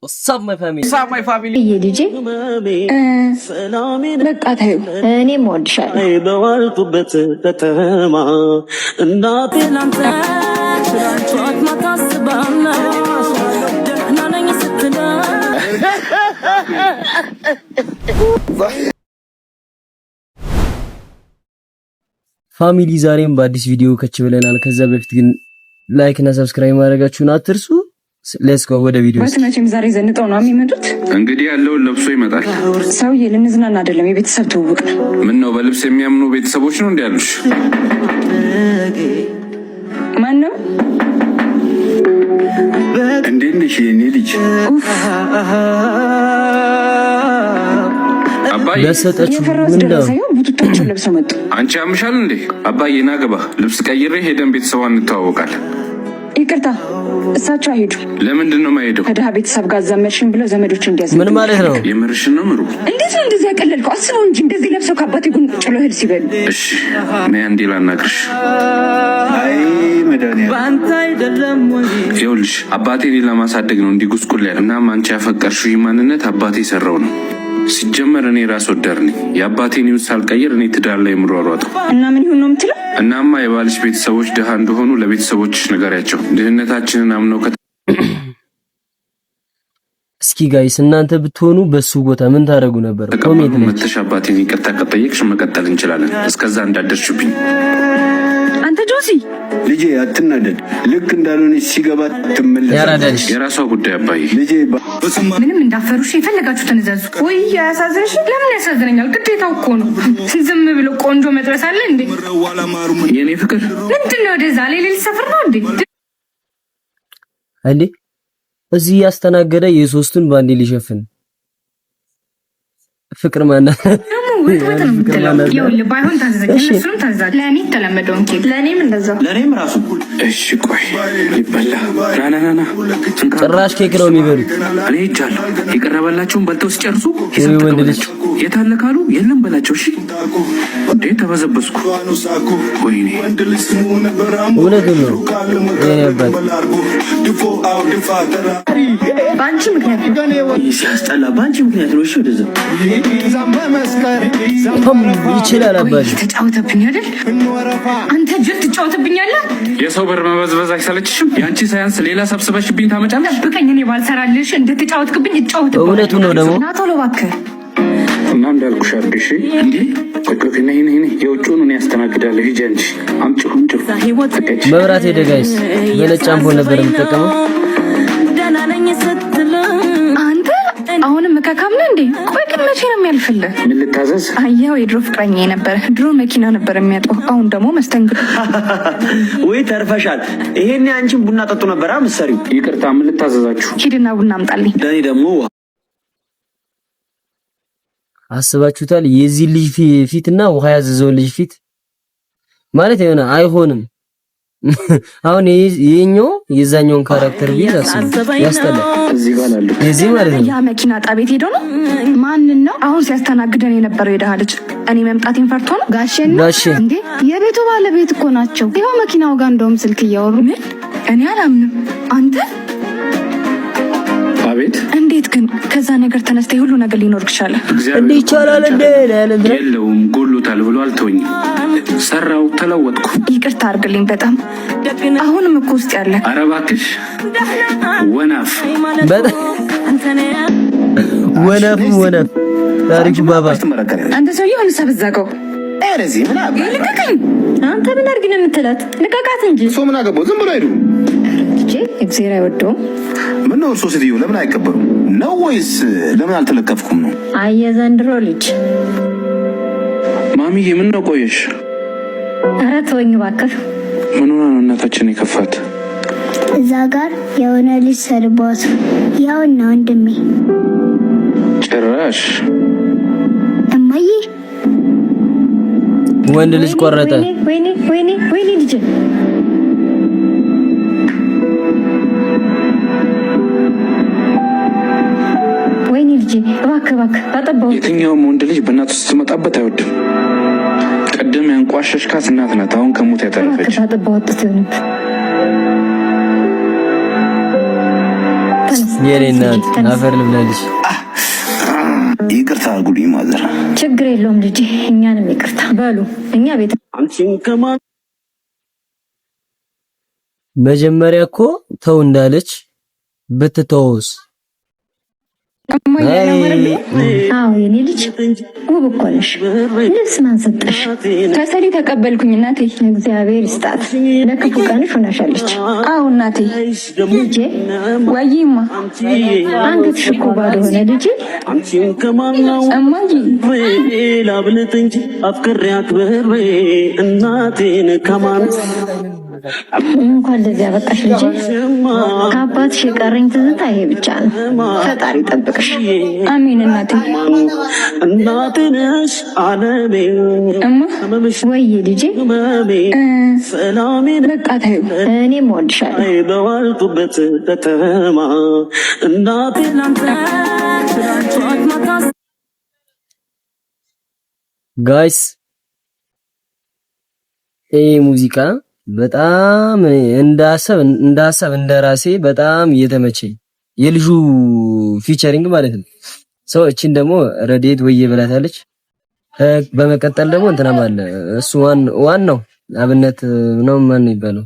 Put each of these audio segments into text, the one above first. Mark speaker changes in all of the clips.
Speaker 1: What's up, my family?
Speaker 2: My family.
Speaker 3: ልጄ በቃ ተይው፣ እኔም እወድሻለሁ።
Speaker 4: በዋልኩበት ከተማ እናቴ
Speaker 5: ጠዋት ማታ አስባለሁ ደህና ነኝ ስትለኝ።
Speaker 1: Family፣ ዛሬም በአዲስ ቪዲዮ ከች ብለናል። ከዛ በፊት ግን like እና subscribe ማድረጋችሁን አትርሱ። Let's go ወደ ቪዲዮ።
Speaker 3: ባት መቼም ዛሬ ዘንጠው ነው የሚመጡት።
Speaker 6: እንግዲህ ያለውን ለብሶ ይመጣል።
Speaker 3: ሰውዬ፣ ልንዝናና አይደለም፣ የቤተሰብ ትውውቅ ነው።
Speaker 6: ምን ነው፣ በልብስ የሚያምኑ ቤተሰቦች ነው እንዲ ያሉሽ?
Speaker 3: ማን ነው?
Speaker 6: እንዴት ነሽ የኔ ልጅ? አባዬ።
Speaker 1: በሰጠችው
Speaker 3: የፈራሁት
Speaker 1: ምን ነው?
Speaker 3: ደረሰ። ይኸው ቡቱታቸውን ለብሰው መጡ።
Speaker 6: አንቺ ያምሻል እንዴ? አባዬ ና ግባ፣ ልብስ ቀይሬ ሄደን ቤተሰቧን እንተዋወቃለን።
Speaker 3: ይቅርታ፣ እሳቸው አይሄዱ።
Speaker 6: ለምንድን ነው የማይሄደው?
Speaker 3: ከድሃ ቤተሰብ ጋር ዘመድሽን ብለው ዘመዶች እንዲያዝ
Speaker 1: ምን ማለት ነው?
Speaker 6: የምርሽን ነው ምሩ?
Speaker 3: እንዴት ነው እንደዚህ ያቀለልከው? አስበው እንጂ፣ እንደዚህ ለብሰው ከአባቴ ጎን ቁጭ ብለው እህል ሲበሉ።
Speaker 6: እሺ ነይ አንዴ ላናግርሽ።
Speaker 7: አይ መድኃኒዓለም።
Speaker 6: ይኸውልሽ፣ አባቴ እኔን ለማሳደግ ነው እንዲህ ጉስቁል ያለ። እናም አንቺ ያፈቀርሽው ይህ ማንነት አባቴ የሰራው ነው። ሲጀመር እኔ ራስ ወዳድ ነኝ። የአባቴን ሕይወት ሳልቀይር እኔ ትዳር ላይ የምሯሯጠው።
Speaker 3: እና ምን ይሁን ነው የምትለው?
Speaker 6: እናማ የባልሽ ቤተሰቦች ድሃ እንደሆኑ ለቤተሰቦችሽ ንገሪያቸው። ድህነታችንን አምነው
Speaker 1: እስኪ guys፣ እናንተ ብትሆኑ በሱ ቦታ ምን ታደርጉ ነበር?
Speaker 6: ከተቀበሉ
Speaker 1: Comment ላይ።
Speaker 6: መተሽ አባቴን ይቅርታ ከጠየቅሽ መቀጠል እንችላለን። እስከዛ እንዳደርሽብኝ።
Speaker 3: አንተ ጆሲ።
Speaker 7: ልጄ አትናደድ። ልክ እንዳልሆነች ሲገባ ትመለሳለች።
Speaker 1: ያራዳ ልጅ።
Speaker 6: የራሷ ጉዳይ አባዬ።
Speaker 7: ልጄ።
Speaker 8: ምንም እንዳፈሩሽ፣ የፈለጋችሁትን እዘዙ።
Speaker 3: ወይ አያሳዝንሽ?
Speaker 8: ለምን ያሳዝነኛል? ግዴታው እኮ ነው። ዝም ብሎ ቆንጆ መጥበስ አለ እንዴ?
Speaker 6: የኔ ፍቅር።
Speaker 8: ምንድን ነው? ወደዛ ሌሊት ሰፍር ነው እንዴ?
Speaker 1: እንዴ፣ እዚህ ያስተናገደ የሶስቱን ባንዴ ሊሸፍን ፍቅር ማና
Speaker 8: ደግሞ ወጥ ወጥ ነው የምትለው። ይኸውልህ፣ ባይሆን ታዘዘኝ፣ እነሱንም ታዛለህ። ለእኔ የተለመደውን ኬክ፣
Speaker 3: ለእኔም እንደዛው።
Speaker 7: ለእኔም ራሱ።
Speaker 6: እሺ ቆይ ይበላ። ና ና ና ና።
Speaker 1: ጭራሽ ኬክ ነው የሚበሉት።
Speaker 6: እኔ ሄጃለሁ። የቀረበላቸውን በልተው ሲጨርሱ ሂሳብ
Speaker 1: ወይ ወንድ ልጅ።
Speaker 6: ተቀበላቸው። የታለ ካሉ የለም በላቸው። እሺ እንዴ፣ ተበዘበዝኩ። ወይኔ።
Speaker 1: እውነቱን ነው የኔ አባት።
Speaker 3: በአንቺ ምክንያት ነው።
Speaker 4: ይህ ሲያስጠላ! በአንቺ ምክንያት ነው። እሺ ወደዛ።
Speaker 1: ቶም ይችላል አባት።
Speaker 8: ተጫወተብኝ አይደል? አንተ ጅል፣ ትጫወተብኛለህ።
Speaker 6: የሰው ብር መበዝበዝ አይሰለችሽም? የአንቺ ሳያንስ ሌላ ሰብስበሽብኝ ታመጫለሽ።
Speaker 8: ጠብቀኝ፣ እኔ ባልሰራልሽ እንደተጫወትክብኝ እጫወትብሃለሁ።
Speaker 1: እውነቱን ነው ደግሞ።
Speaker 3: ና ቶሎ እባክህ።
Speaker 6: እና እንዳልኩሽ አድርጊ። እሺ እንዴ፣ ቆይ ቆይ፣ ነይ ነይ ነይ። የውጭውን እኔ ያስተናግዳለሁ። ሂጂ አንቺ፣ አምጪው አምጪው። ተቀጭ።
Speaker 1: መብራት ሄደ guys። በነጭ አምፖል ነበር የምጠቀመው።
Speaker 5: ደህና ነኝ ስትለኝ።
Speaker 8: አንተ አሁንም እከካም ነህ እንዴ? ቆይ ግን መቼ ነው የሚያልፍልህ?
Speaker 6: ምን ልታዘዝ?
Speaker 8: አየኸው፣ የድሮ ፍቅረኛ የነበረ ድሮ መኪና ነበር የሚያጥበው፣ አሁን ደግሞ መስተንግዶ።
Speaker 4: ወይ ተርፈሻል። ይሄኔ አንቺን ቡና ጠጡ ነበር ምሰሪው።
Speaker 6: ይቅርታ፣ ምን ልታዘዛችሁ?
Speaker 8: ሂድና ቡና አምጣልኝ።
Speaker 4: ለእኔ ደግሞ ውሃ።
Speaker 1: አስባችሁታል? የዚህ ልጅ ፊትና ውሃ ያዘዘውን ልጅ ፊት ማለት የሆነ አይሆንም። አሁን ይሄኛው የዛኛውን character ቢይዝ አስቡ፣ ያስጠላል።
Speaker 6: እዚህ ጋር ላሉ
Speaker 1: የዚህ ማለት ነው።
Speaker 8: ያ መኪና ጣቤት ሄዶ ነው።
Speaker 9: ማንን ነው?
Speaker 8: አሁን ሲያስተናግደን የነበረው የደሃ ልጅ እኔ መምጣቴን ፈርቶ ነው።
Speaker 9: ጋሼን ነው?
Speaker 1: ጋሼ።
Speaker 9: እንዴ፣ የቤቱ ባለቤት እኮ ናቸው። ይኸው መኪናው ጋር እንደውም ስልክ እያወሩ።
Speaker 8: ምን? እኔ አላምንም። አንተ።
Speaker 6: አቤት።
Speaker 8: እንዴት ግን ከዛ ነገር ተነስተ ሁሉ ነገር ሊኖር ይችላል?
Speaker 6: እግዚአብሔር
Speaker 1: እንዲህ ይቻላል እንዴ? ያለ እንትና።
Speaker 6: የለውም ጎሎታል ብሎ አልተወኝም። ሰራው፣ ተለወጥኩ።
Speaker 8: ይቅርታ አድርግልኝ በጣም፣ አሁንም እኮ ውስጥ ያለ።
Speaker 6: ኧረ እባክሽ ወናፍ።
Speaker 1: በጣም ወነፍም ወነፍ ታሪኩ ባባ።
Speaker 8: አንተ ሰውዬ፣ አሁን ሰበዛገው። ልቀቀኝ!
Speaker 3: አንተ ምን አድርጊ ነው የምትላት? ልቀቃት እንጂ።
Speaker 10: እሶ ምን አገባው? ዝም ብሎ አይዱ።
Speaker 3: ልጄ፣ እግዚአብሔር አይወደውም።
Speaker 10: ምን ነው እርሶ ሴትዮ፣ ለምን አይቀበሩም ነው ወይስ ለምን አልተለከፍኩም ነው?
Speaker 3: አየ ዘንድሮ ልጅ።
Speaker 6: ማሚዬ፣ ምን ነው ቆየሽ?
Speaker 3: ኧረ ተወኝ እባክህ።
Speaker 6: ምን ሆና ነው እናታችን የከፋት?
Speaker 11: እዛ ጋር የሆነ ልጅ ሰድቧት፣ ያውና ወንድሜ።
Speaker 6: ጭራሽ።
Speaker 11: እማዬ።
Speaker 1: ወንድ ልጅ ቆረጠ።
Speaker 3: ወይኔ ወይኔ ወይኔ ልጄ። ወይኔ ልጄ፣ እባክህ እባክህ ባጠባው።
Speaker 6: የትኛውም ወንድ ልጅ በእናቱ ስትመጣበት አይወድም። ቅድም ያንቋሸሽካት እናት ናት አሁን ከሞት ያተረፈች።
Speaker 3: እባክህ ባጠባው ወጥቶ ይሆንብህ። ተነስ።
Speaker 1: የኔ እናት፣ አፈር ልብላልሽ።
Speaker 10: ይቅርታ አድርጉልኝ mother።
Speaker 9: ችግር የለውም ልጄ፣ እኛንም ይቅርታ በሉ። እኛ ቤት
Speaker 1: መጀመሪያ እኮ ተው እንዳለች ብትተውስ?
Speaker 9: አዎ የኔ ልጅ ውብ እኮ ነሽ። ልብስ ማን ሰጠሽ?
Speaker 8: ከሰሊ ተቀበልኩኝ እናቴ።
Speaker 9: እግዚአብሔር ይስጣት። ለክፉ ቀንሽ ሆናሻለች።
Speaker 8: አዎ እናቴ።
Speaker 9: ልጄ።
Speaker 8: ወይማ።
Speaker 9: አንገትሽ እኮ ባዶ ሆነ ልጄ።
Speaker 8: እማዬ።
Speaker 5: ላብልጥ እንጂ አፍቅሬ አክብሬ እናቴን ከማን
Speaker 9: እንኳን ለዚያ በቃሽ ልጄ። ከአባትሽ የቀረኝ ትዝታ ይሄ ብቻ ነው። ፈጣሪ ጠብቅሽ።
Speaker 8: አሜን እናቴ።
Speaker 5: እናቴ ነሽ ዓለሜ።
Speaker 8: እማ።
Speaker 9: ወይ ልጄ።
Speaker 5: ሰላሜ።
Speaker 8: በቃ ተይው።
Speaker 9: እኔም እወድሻለሁ።
Speaker 5: በዋልኩበት ከተማ እናቴ።
Speaker 1: Guys፣ ይህ ሙዚቃ በጣም እንደ ሀሳብ እንደ ራሴ በጣም እየተመቸኝ የልጁ featuring ማለት ነው። So እቺን ደግሞ ረዴት ወዬ ብላታለች። በመቀጠል ደግሞ እንትናም አለ፣ እሱ ዋናው አብነት ነው፣ ማን ነው የሚባለው?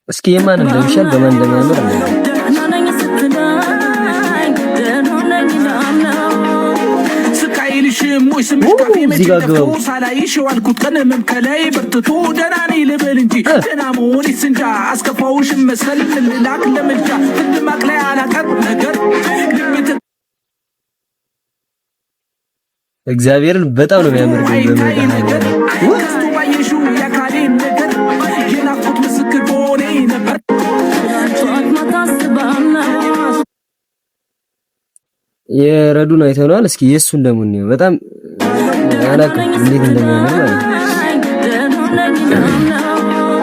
Speaker 1: እስኪ የማን እንደሚሻል፣ በማን እንደሚያምር።
Speaker 5: ደህና ነኝ ስትለኝ ደህና ነኝ እላለሁ።
Speaker 2: ስቃይልሽም ወይ ስምሽ ካፌ መቼ
Speaker 1: እዚህ ጋር
Speaker 2: ጠፍቶ
Speaker 1: ግቡ።
Speaker 2: ሳላይሽ የዋልኩት ቀን ህመም ከላይ በርትቶ ደህና ነኝ ልበል እንጂ ደህና መሆኔስ እንጃ። አስከፋውሽም መሰል ልላክ ለምልጃ ፍርድ ላይ አላቀርብ ነገር ልብ
Speaker 1: እግዚአብሔርን በጣም ነው የሚያምር ግን
Speaker 2: አይታይ ነገር
Speaker 1: በመድኃኒዓለም።
Speaker 2: ከስቶ ባየሽው የአካሌን ነገር የናፍቆት ምስክር በሆኔ ነበር።
Speaker 5: ጠዋት ማታ አስባለሁ።
Speaker 1: የረዱን አይተነዋል። እስኪ የእሱን ደግሞ እንየው። በጣም አላውቅም እንዴት እንደሚያምር ማለት ነው።
Speaker 5: ደህና ነኝ እላለሁ።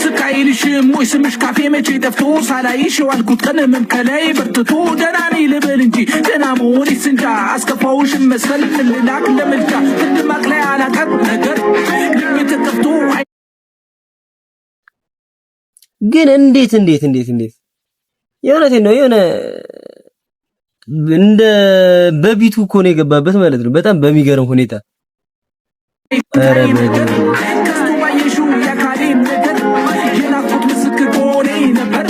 Speaker 2: ስቃይልሽም ወይ ስምሽ ካፌ መቼ ጠፍቶ ሳላይሽ የዋልኩት ቀን ህመም ከላይ በርትቶ ደህና ነኝ ልበል እንጂ ደህና መሆኔስ እንጃ። አስከፋውሽም መሰል ልላክ ለምልጃ ፍርድ ላይ አላቀርብ ነገር ልብ ተከፍቶ
Speaker 1: ግን እንዴት እንዴት እንዴት እንዴት፣ የእውነቴን ነው፣ የሆነ እንደ በ beat ኡ እኮ ነው የገባበት ማለት ነው። በጣም በሚገርም ሁኔታ፣ ኧረ በደምብ።
Speaker 2: ከስቶ ባየሽው የአካሌን ነገር የናፍቆት ምስክር በሆኔ ነበር።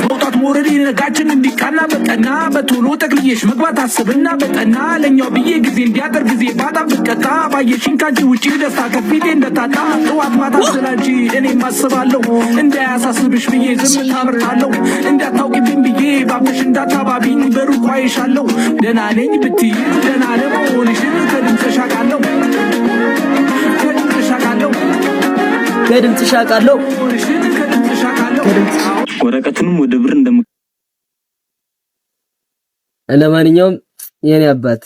Speaker 2: መውጣት መውረድ ነጋችን እንዲቃና በቀና በቶሎ ጠቅልዬሽ መግባት አስብና በጠና ለኛው ብዬ ጊዜ እንዲያጠር ጊዜ ባጣ ብቀጣ ባየሽኝ ካንቺ ውጪ ደስታ ከፊቴ እንደታጣ ጠዋት ማታ ስላንቺ እኔም አስባለሁ። እንዳያሳስብሽ ብዬ ዝምታ መርጣለሁ። እንዳታውቂብኝ ብዬ ባብሽ እንዳታባቢኝ በሩቁ አይሻለሁ። ደህና ነኝ ብትይ ደህና ለመሆንሽን ከድምፅሽ አውቃለሁ፣ ከድምፅሽ አውቃለሁ።
Speaker 1: ከድምፅሽ አውቃለሁ።
Speaker 2: መሆንሽን ከድምፅሽ አውቃለሁ።
Speaker 4: ወረቀቱንም ወደ ብር እንደም
Speaker 1: ለማንኛውም የኔ አባት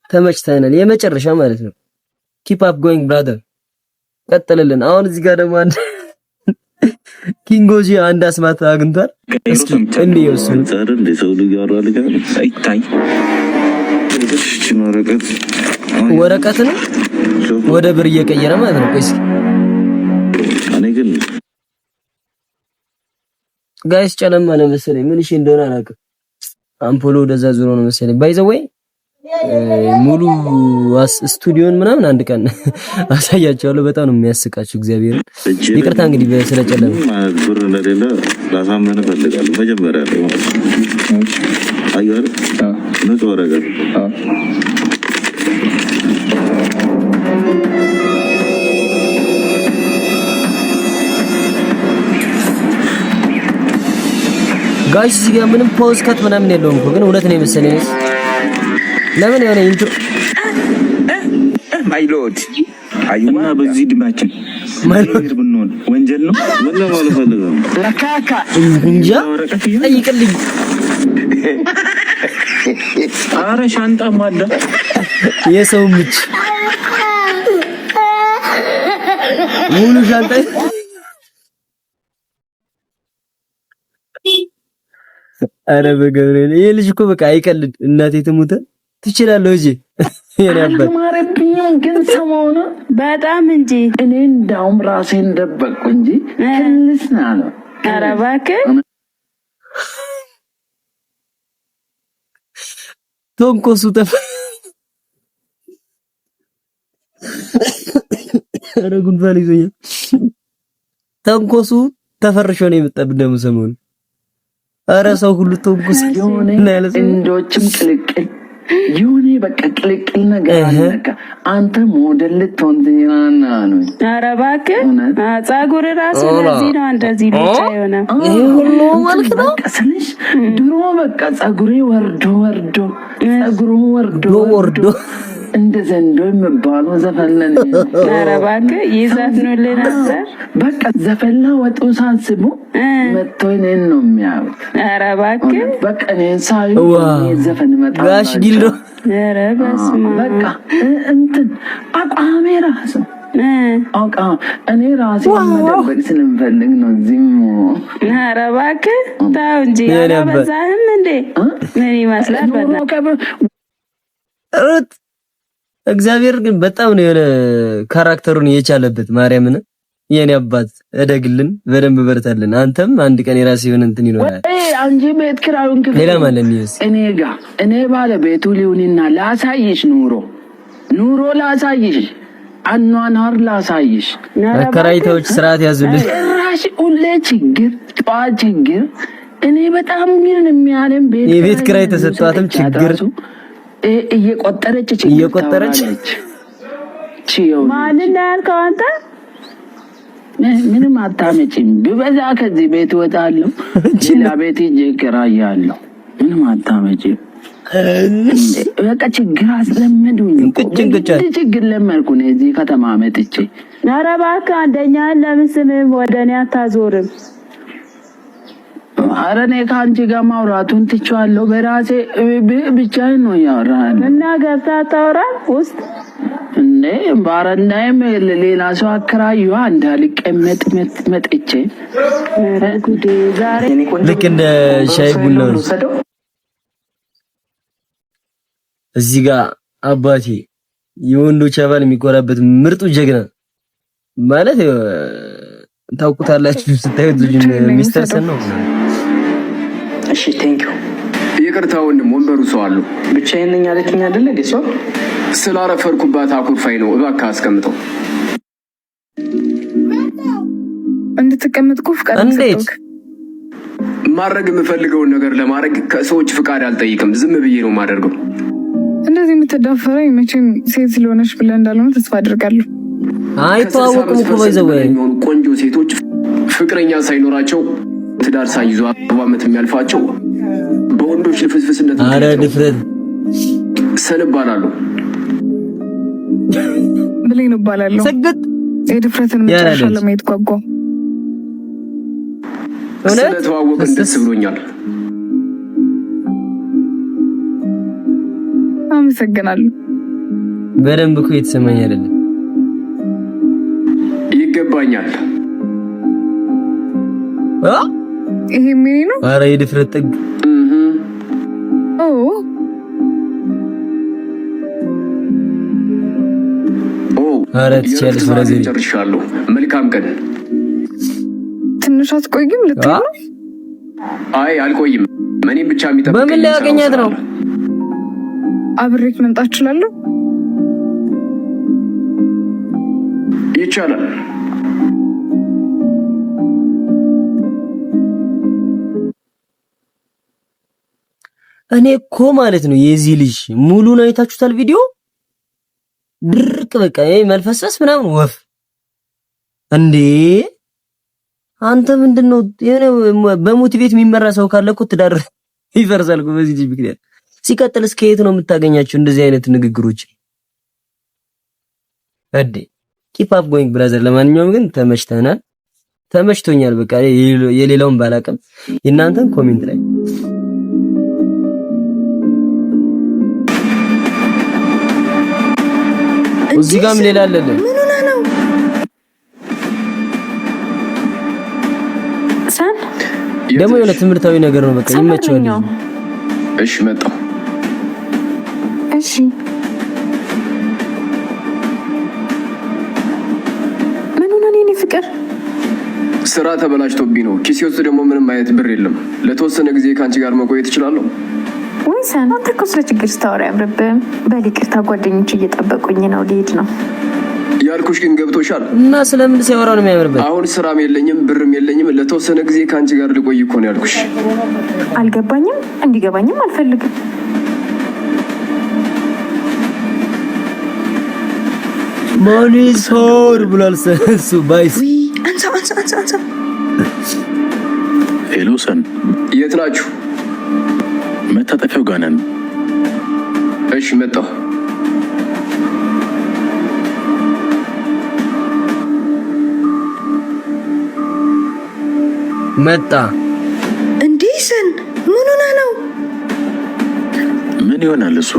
Speaker 1: ተመችተናል። የመጨረሻ ማለት ነው። Keep up going brother፣ ቀጥልልን። አሁን እዚህ ጋር ደግሞ አንድ ኪንጎጂ አንድ አስማት አግኝቷል። እስኪ እንየው እሱን።
Speaker 7: አይደል የሰው ልጅ ያወራል ጋር
Speaker 4: አይታይ።
Speaker 7: እቺን ወረቀት
Speaker 1: ወረቀትን ወደ ብር እየቀየረ ማለት ነው። ቆይ እስኪ።
Speaker 7: እኔ ግን
Speaker 1: Guys፣ ጨለማ ነው መሰለኝ። ምን እሺ እንደሆነ አላውቅም። አምፖሎ ወደዛ ዞሮ ነው መሰለኝ። By the way ሙሉ ስቱዲዮን ምናምን አንድ ቀን አሳያቸዋለሁ። በጣም ነው የሚያስቃችሁ። እግዚአብሔርን ይቅርታ እንግዲህ ስለጨለመ።
Speaker 7: ማለት ብር እንደሌለ ላሳመን እፈልጋለሁ። መጀመሪያ ላይ ማለት ነው። አየህ አይደል? ንጹህ ወረቀት።
Speaker 1: Guys፣ እዚህ ጋር ምንም pause cut ምናምን የለውም እኮ፣ ግን እውነት ነው የመሰለኝ። ለምን የሆነ intro
Speaker 4: My lord፣ እና በዚህ እድሜያችን ብንሆን ወንጀል ነው?
Speaker 7: ምን ለማለት ፈልገህ ነው?
Speaker 1: እንጃ፣ ጠይቅልኝ።
Speaker 4: አረ ሻንጣም አለ።
Speaker 1: የሰው ምች ሙሉ ሻንጣ። አረ በገብርኤል፣ ይሄ ልጅ እኮ በቃ አይቀልድ። እናቴ ትሙት ትችላለህ እንጂ የኔ አባት።
Speaker 12: አልተማረብኝም ግን ሰሞኑን።
Speaker 13: በጣም እንጂ።
Speaker 12: እኔ እንዳውም ራሴን ደበቅኩ እንጂ ክልስ ነው ያለው።
Speaker 13: ኧረ እባክህ።
Speaker 1: ተንኮሱ ተፈ ኧረ ጉንፋን ይዞኛል። ተንኮሱ ተፈርሾ ነው የመጣብን ደግሞ ሰሞኑን። ኧረ ሰው ሁሉ ተንኮስ
Speaker 12: የሆነ ጥንዶችም ቅልቅል የሆነ በቃ ቅልቅል ነገር አለ። በቃ አንተ ሞዴል ልትሆን ትችላለህ አሉኝ።
Speaker 5: ኧረ እባክህ፣ ፀጉር ራሱ ለዚህ ነው እንደዚህ ብቻ የሆነ።
Speaker 1: ይሄ ሁሉ ማለት ነው።
Speaker 12: በቃ ስልሽ ድሮ በቃ ፀጉሬ ወርዶ ወርዶ ፀጉሩ ወርዶ
Speaker 1: ወርዶ
Speaker 12: እንደ ዘንዶ የሚባለው ዘፈን ለኔ ነው።
Speaker 5: ኧረ እባክህ ይዘፍኑልህ ነበር።
Speaker 12: በቃ ዘፈን ላይ ወጡ ሳስቡ መጥቶ እኔን ነው የሚያዩት።
Speaker 5: ኧረ እባክህ።
Speaker 12: በቃ እኔን ሳዩ እኔ ዘፈን
Speaker 1: ጋሽ ጊልዶ።
Speaker 5: ኧረ በስመ አብ።
Speaker 12: በቃ እንትን አቋሜ ራሱ አቋም እኔ ራሴ መደበቅ ስለምፈልግ ነው። እዚህም
Speaker 5: ኧረ እባክህ ተው እንጂ፣ አላበዛህም እንዴ? ምን ይመስላል?
Speaker 1: ሩት እግዚአብሔር ግን በጣም ነው የሆነ character ኡን የቻለበት። ማርያምን የኔ አባት እደግልን፣ በደንብ በርታልን። አንተም አንድ ቀን የራስህ የሆነ እንትን ይኖራል።
Speaker 12: አንቺ ቤት ኪራዩን ክፈል።
Speaker 1: ሌላ ማለት ነው።
Speaker 12: እኔ ጋ እኔ ባለቤቱ ሊሆንና ላሳይሽ፣ ኑሮ ኑሮ ላሳይሽ፣ አኗኗር ላሳይሽ።
Speaker 1: አከራይታዎች ስርዓት ያዙልን።
Speaker 12: ጭራሽ ሁሌ ችግር፣ ጠዋት ችግር። እኔ በጣም ግን የሚያለም ቤት
Speaker 1: የቤት ኪራይ ተሰጥቷትም ችግር
Speaker 12: እየቆጠረች
Speaker 1: እየቆጠረች።
Speaker 5: ማንን ያልከው አንተ?
Speaker 12: ምንም አታመጪም። ቢበዛ ከዚህ ቤት እወጣለሁ፣ ሌላ ቤት ሂጅ እከራያለሁ። ምንም አታመጪም። በቃ ችግር አስለመዱኝ። ችግር ለመድኩ ነው እዚህ ከተማ መጥቼ።
Speaker 5: ኧረ እባክህ አንደኛህን ለምን ስምህን ወደ እኔ አታዞርም?
Speaker 12: ኧረ እኔ ከአንቺ ጋር ማውራቱን ትቼዋለሁ። በራሴ ብቻዬን ነው እያወራህ
Speaker 5: እና ገብተህ አታወራም ውስጥ?
Speaker 12: እንዴ ባረንዳይም ሌላ ሰው አከራዩዋ እንዳልቀመጥ መጥቼ።
Speaker 1: ልክ እንደ ሻይ ቡና። እዚህ ጋር አባቴ የወንዶች አባል የሚኮራበት ምርጡ ጀግና ማለት ታውቁታላችሁ። ስታዩት ልጁን ሚስተር ሰን ነው።
Speaker 4: እሺ thank you። ይቅርታ ወንድም፣ ወንበሩ ሰው አለው። ብቻዬን ነኝ አለችኝ አይደለ እንዴ? ሰው ስላረፈርኩባት አኩርፋኝ ነው። እባክህ አስቀምጠው።
Speaker 8: እንድትቀመጥ እኮ ፍቃድ
Speaker 1: እንዴት?
Speaker 4: ማድረግ የምፈልገውን ነገር ለማድረግ ከሰዎች ፍቃድ አልጠይቅም። ዝም ብዬ ነው የማደርገው።
Speaker 8: እንደዚህ የምትዳፈረኝ መቼም ሴት ስለሆነች ብለህ እንዳልሆነ ተስፋ አድርጋለሁ።
Speaker 1: አይተዋወቁም እኮ by the way።
Speaker 4: የሚሆኑ ቆንጆ ሴቶች ፍቅረኛ ሳይኖራቸው፣ ትዳር ሳይዙ 40 ዓመት የሚያልፋቸው በወንዶች ልፍስፍስነት።
Speaker 1: አረ ድፍረት!
Speaker 4: ሰን እባላለሁ።
Speaker 8: ብሌን እባላለሁ።
Speaker 1: ሰግጥ።
Speaker 8: የድፍረትን መጨረሻ ለማየት ጓጓ።
Speaker 4: ስለተዋወቅን ደስ ብሎኛል።
Speaker 8: አመሰግናለሁ።
Speaker 1: በደንብ እኮ የተሰማኝ አይደለም።
Speaker 4: ይገባኛል።
Speaker 8: ይሄ ምን ነው?
Speaker 1: አረ የድፍረት ጥግ!
Speaker 8: ኦ።
Speaker 4: ኦ።
Speaker 1: አረ ትችያለሽ brother።
Speaker 4: ጨርሻለሁ። መልካም ቀን።
Speaker 8: ትንሽ አትቆይም? ልትሄድ ነው?
Speaker 4: አይ አልቆይም። እኔም ብቻ የሚጠብቀኝ
Speaker 1: በምን ላይ ያገኛት ነው?
Speaker 8: አብሬክ መምጣት እችላለሁ?
Speaker 4: ይቻላል።
Speaker 1: እኔ እኮ ማለት ነው የዚህ ልጅ ሙሉን አይታችሁታል? ቪዲዮ ድርቅ በቃ ይሄ መልፈስፈስ ምናምን ወፍ። እንዴ አንተ ምንድነው? የሆነ በ motivate የሚመራ ሰው ካለ እኮ ትዳር ይፈርሳል እኮ በዚህ ልጅ ምክንያት። ሲቀጥል እስከ የት ነው የምታገኛቸው እንደዚህ አይነት ንግግሮች? እንዴ keep up going brother። ለማንኛውም ግን ተመችተናል፣ ተመችቶኛል። በቃ የሌላውን ባላቅም የእናንተን comment ላይ። እዚህ ጋርም ሌላ አለልን።
Speaker 3: ምን ሆነህ ነው?
Speaker 5: ሰን።
Speaker 1: ደግሞ የሆነ ትምህርታዊ ነገር ነው። በቃ ይመቸዋል።
Speaker 4: እሺ መጣሁ።
Speaker 8: እሺ።
Speaker 5: ምን ሆነህ ነው የኔ ፍቅር?
Speaker 4: ስራ ተበላሽቶብኝ ነው። ኪሴ ውስጥ ደግሞ ምንም አይነት ብር የለም። ለተወሰነ ጊዜ ከአንቺ ጋር መቆየት እችላለሁ?
Speaker 5: ወይ ሰን፣ አንተ እኮ ስለ ችግር ስታወራ አያምርብህም። በል ይቅርታ፣ ጓደኞች እየጠበቁኝ ነው፣ ልሄድ ነው።
Speaker 4: ያልኩሽ ግን ገብቶሻል?
Speaker 1: እና ስለምን ሲያወራ ነው የሚያምርበት?
Speaker 4: አሁን ስራም የለኝም ብርም የለኝም። ለተወሰነ ጊዜ ከአንቺ ጋር ልቆይ እኮ ነው ያልኩሽ።
Speaker 5: አልገባኝም፣ እንዲገባኝም አልፈልግም።
Speaker 1: Money is power ብሏል እሱ ባይስ።
Speaker 3: አንሳ አንሳ አንሳ አንሳ።
Speaker 7: Hello ሰን፣
Speaker 4: የት ናችሁ?
Speaker 7: መታጠፊያው ጋር ነን።
Speaker 4: እሺ መጣሁ።
Speaker 1: መጣ።
Speaker 3: እንዴ ሰን፣ ምን ሆነህ ነው?
Speaker 7: ምን ይሆናል እሱ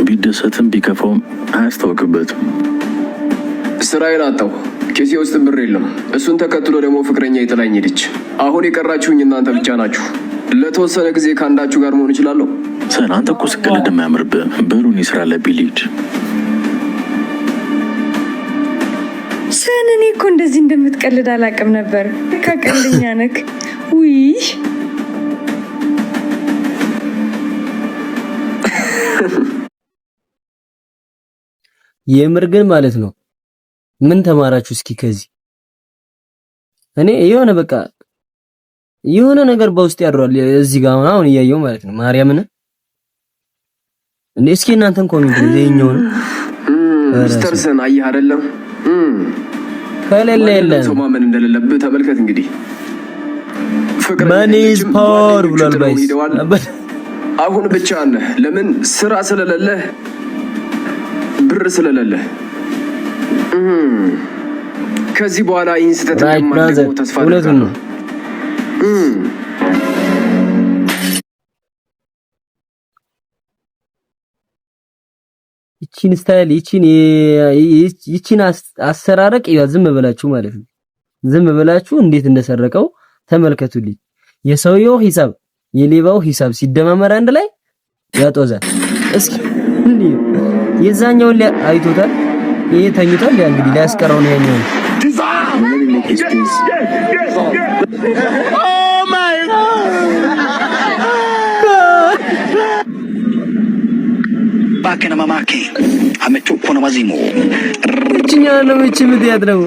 Speaker 7: ቢደሰትም ቢከፋውም አያስታውቅበትም።
Speaker 4: ስራዬን አጣሁ። ኪሴ ውስጥ ብር የለም። እሱን ተከትሎ ደግሞ ፍቅረኛዬ ጥላኝ ሄደች። አሁን የቀራችሁኝ እናንተ ብቻ ናችሁ። ለተወሰነ ጊዜ ከአንዳችሁ ጋር መሆን እችላለሁ?
Speaker 7: ሰን፣ አንተ እኮ ስትቀልድ የማያምርብህ። በሉ እኔ ስራ አለብኝ ልሂድ።
Speaker 8: ሰን፣ እኔ እኮ እንደዚህ እንደምትቀልድ አላውቅም ነበር። ከቀልደኛ ነክ። ውይ።
Speaker 1: የምር ግን ማለት ነው ምን ተማራችሁ እስኪ ከዚህ? እኔ የሆነ በቃ የሆነ ነገር በውስጥ ያድሯል እዚህ ጋር አሁን እያየው ማለት ነው። ማርያምን እንዴ፣ እስኪ እናንተን comment ይኸኛው ነው።
Speaker 4: ሚስተር ሰን፣ አየህ አይደለም?
Speaker 1: ከሌለ የለም።
Speaker 4: ሰው ማመን እንደሌለብህ ተመልከት እንግዲህ።
Speaker 1: Money is power ብሏል ባይስ።
Speaker 4: አሁን ብቻ ነህ። ለምን? ስራ ስለሌለህ፣ ብር ስለሌለህ። ከዚህ በኋላ ይህን ስህተት እንደማትደግመው ተስፋ
Speaker 1: እውነቱን ነው።
Speaker 4: አደርጋለሁ።
Speaker 1: ይቺን style፣ ይቺን አሰራረቅ ዝም ብላችሁ ማለት ነው። ዝም ብላችሁ እንዴት እንደሰረቀው ተመልከቱልኝ። የሰውየው ሂሳብ የሌባው ሂሳብ ሲደማመር አንድ ላይ ያጦዛል። እስኪ የዛኛውን አይቶታል። ይሄ ተኝቷል። ያ እንግዲህ ሊያስቀረው ነው ያኛው።
Speaker 2: Oh my
Speaker 1: God!
Speaker 13: Babake na mamake ametupwa na wazimu.
Speaker 1: እችኛዋ ነው እቺ ምትያት ነው።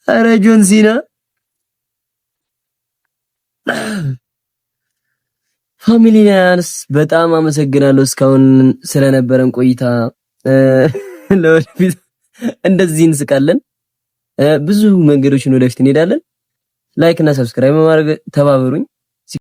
Speaker 1: አረ ጆን ሲና። ፋሚሊያንስ፣ በጣም አመሰግናለሁ እስካሁን ስለነበረን ቆይታ። ለወደፊት እንደዚህ እንስቃለን። ብዙ መንገዶችን ወደፊት እንሄዳለን። Like እና subscribe በማድረግ ተባበሩኝ።